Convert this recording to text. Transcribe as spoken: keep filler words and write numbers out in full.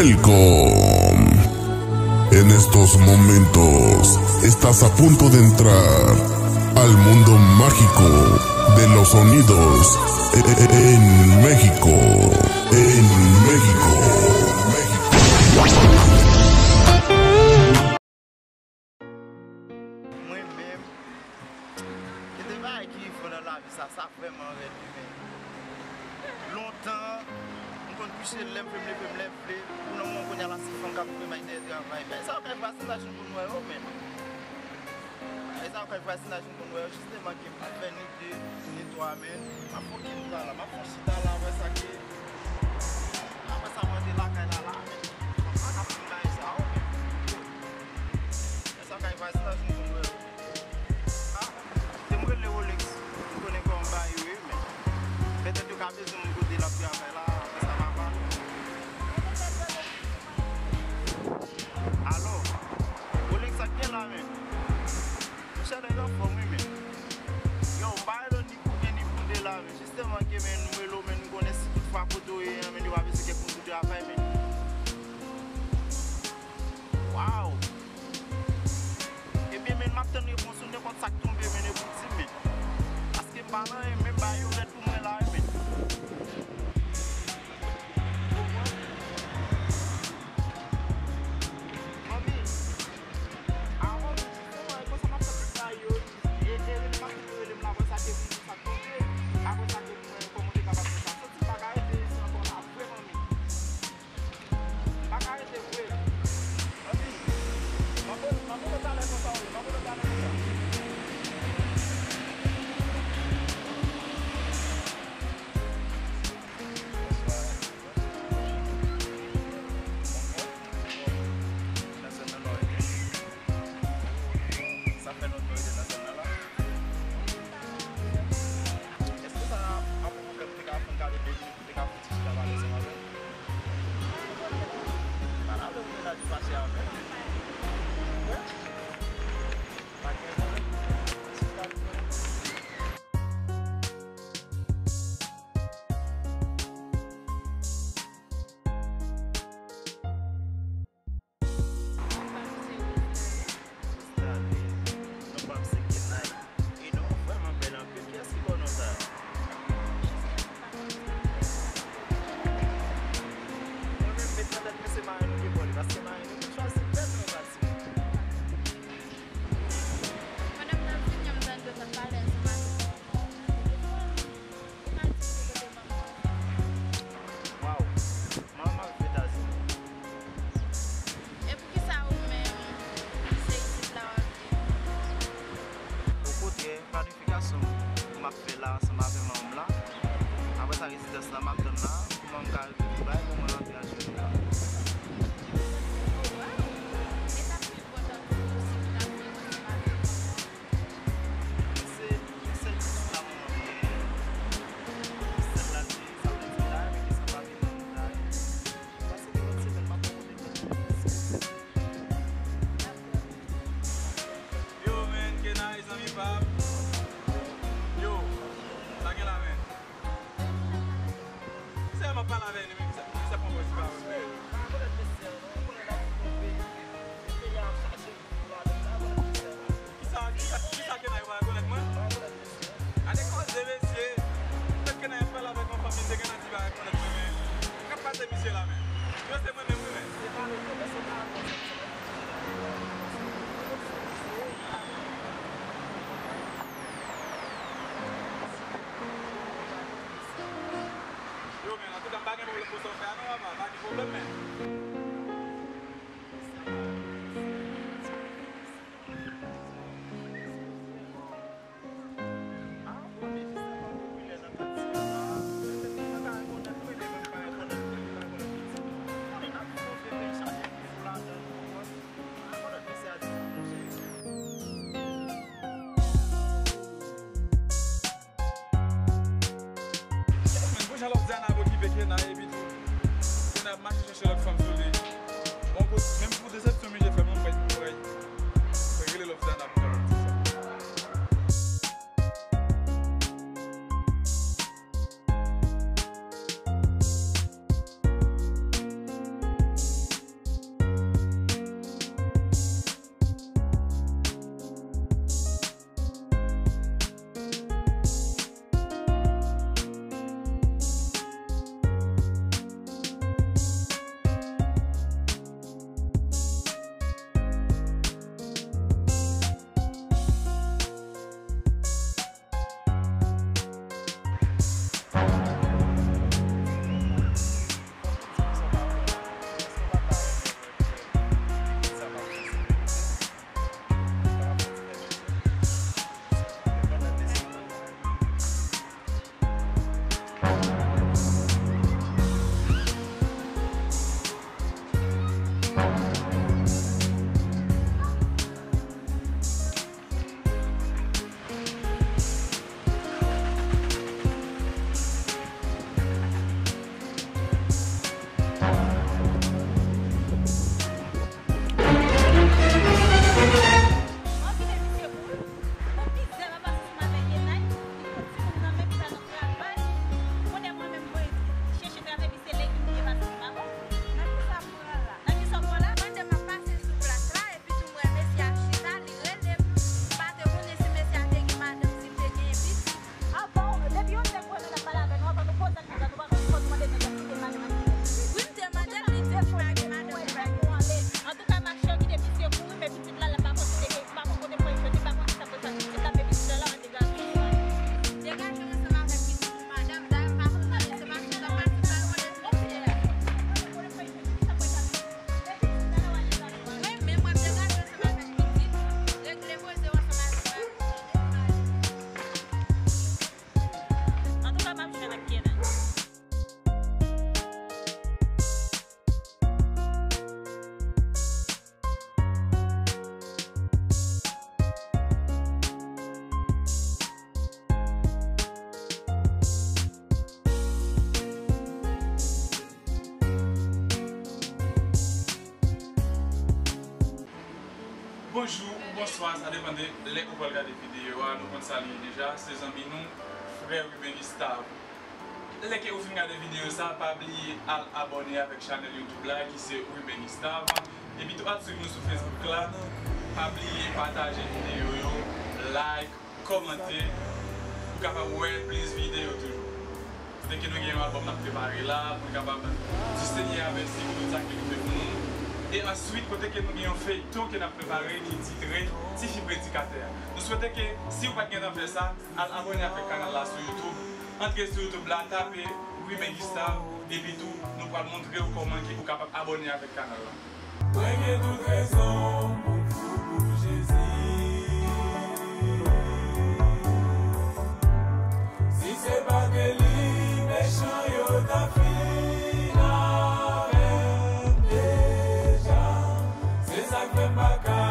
Welcome. En estos momentos estás a punto de entrar al mundo mágico de los sonidos en México. En México. Mwen menm, gen de bagay ki rive nan lavi sa, sa vrèman rèd wi, men lontan, m konn kouche lè m vle, m leve m lè m vle, pou nan moman kounye a la se fanm k ap voye m al dèyè travay. Bagay sa yo kay vwazinaj nou konn wè yo, men bagay sa yo kay vwazinaj nou konn wè yo, jisteman ke m ap fè ni de, ni twa, men m ap fè yon chita la, m ap fè yon chita la, apre sa ke, apre sa m rantre lakay la la, men m pa ka fin bagay sa yo, men. Sa kay vwazinaj nou konn wè. Ah, se m rele Rolex. M konnen kòman m ba yo ye, men petèt yo ka bezwen m kote l ap travay la, apre sa m a pale. Alo, Rolex, sa k gen la, men? Monchè, nèg anfòm wi, men. Yo, m pa rele w ni pou en ni pou de la, men. Jisteman ke, men, m rele w, men, m konnen si toutfwa kote w ye an, men, yo pa bezwen kèk moun pou travay, men. Waw! Ebyen, men, m ap tann repons ou, nenpòt sa k tonbe, men, epi w di m, men. Paske m pa nan anyen, men, bagay yo rèd pou mwen la, men. Manmi, avan, konsa m ap fè tout bagay yo, e, e, rele m ap rele m la, apre sa, ke m di sa k tonbe, apre sa, ke m wè kòman w te kapab fè sa. Soti m pa ka rete isit ankò la, vre, manmi. M pa ka rete vre. Anpi, m ap, m ap rele w talè konsa, wi. M ap rele w talè konsa. Bonswa. Nan zòn nan, non, wi. Sa fè lontan wi, nan zòn nan la. Èske sa ap yon pwoblèm pou te ka fè n gade de minit? Te ka fouti chita pale ansanm avè l. Pa ta vle pou mennaj li fache avè l. Wi. Pa gen pwoblèm. Chita li. Sista Louise, non pa m se Kenay. E non w vrèman bèl anpil. Kiyès ki ba w non sa a? Mwen menm, met nan tèt mwen se marenn ou ki ba w li, paske marenn ou konn chwazi bèl non ba timoun. Pandan m t ap vini an, m tande w t ap pale ansanm avèk yon fanm. Ou ka di m ki kote manman w? Waw! Manman m ap viv Etazini. E poukisa ou menm, se isit la w ap viv? Okontrè, planifikasyon m ap fè la ansanm avè manman m la. Apre sa, rezidans la m ap tann la, pou manman m ka rive Dubai, pou mwen rantre al jwenn li la. Oh, waw! E sa pi enpòtan pou ou, se pou w ta viv ansanm avè l. Mwen se, mwen sèl pitit la manman m genyen. Mwen sèl la, li, sa vle di, li ta renmen ke san pa vin nan moun ta ye. Paske gen lòt semèn, m ap pran kote mwen. Yo, man, Kenay, zanmi pa m. Yo, sa gen la, man? Sèlman pale avè li, men sa, sa pran pòz pa wè. Kisa, kisa, kisa Kenay pa rekonèt mwen? Gade koze, mesye. Fèk Kenay ap pale avèk yon fanm, li te gentan di pa rekonèt mwen, men. K ap pase misye la, men? Yo, se mwen menm, wi, men. Yo, men, antouka, m pa gen pwoblèm pou sa w fè a, non, papa. Pa gen pwoblèm, men. Ah, bon, li jisteman popilè nan katye a la. Petèt li pa ka rekonèt mwen, men mwen pa rekonèt mwen, li pa rekonèt pitit mwen. Konnen n ap Bonjou ou bonswa, sa depann de lè ou pral gade videyo a. Nou konn sa li ye deja, se zanmi nou, frè Ruben Gustave. Lè ke ou fin gade videyo sa, pa bliye al abòne avèk chanèl YouTube la ki se Ruben Gustave. Epi tou al swiv nou sou Facebook la. Pa bliye pataje videyo yo, like, kòmante, pou kapab wè plis videyo toujou. Kote ke nou gen yon albòm n ap prepare la, pou n kapab di Senyè a mèsi pou tout sa ke li fè pou nou. E answit, kote ke nou gen yon feyton ke n ap prepare ki titre Tifi Predikatè a. Nou swete ke si ou pa t gentan fè sa, al abòne avèk kanal la sou YouTube. Antre sou YouTube la, tape Ruben Gustave, epi tou, nou pral montre w kòman ke ou kapab abòne avèk kanal la. Mwen gen tout rezon pou m fou pou Jezi. Si se pa de li, mechan yo ta fin avè m deja. Se sa k fè m pa ka